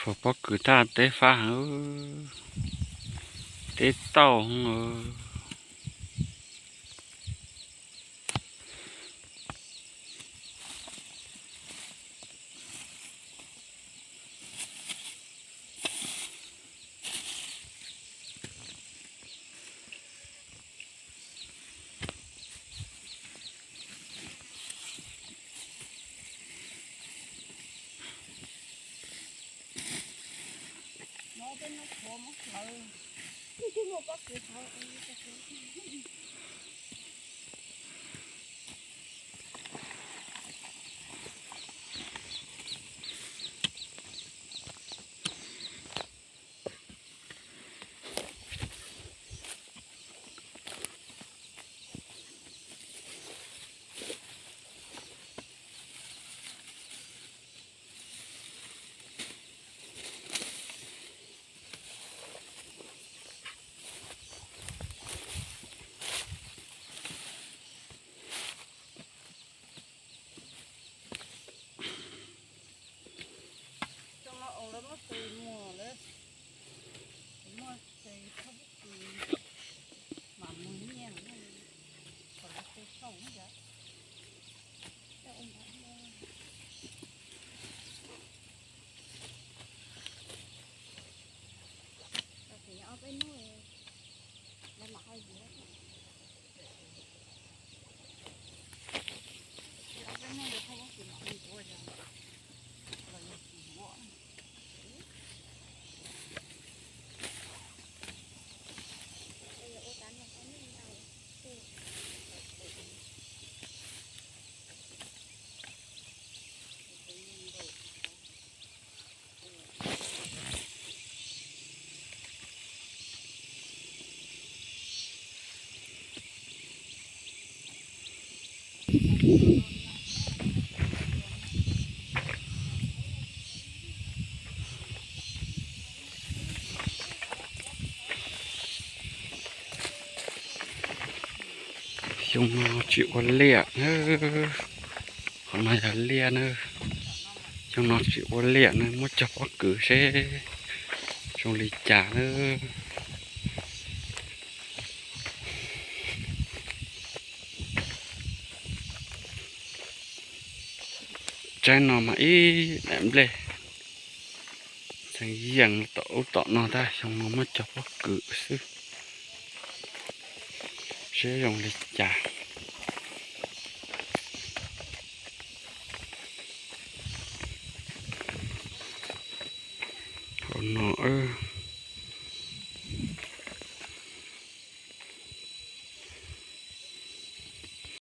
Pob kws thaj teb fab heev, teb tauj. Xyoo no tsis ua liaj na. Qhov no yog liaj na. Xyoo no tsis ua liaj na, muab cog pob kws seb zoo li cas na. Tsaib no mas ib daim nplej ntxhee yeej tom ub tom no tab, xyoo no muab cog pob kws xwb, seb zoo li cas. Hauv no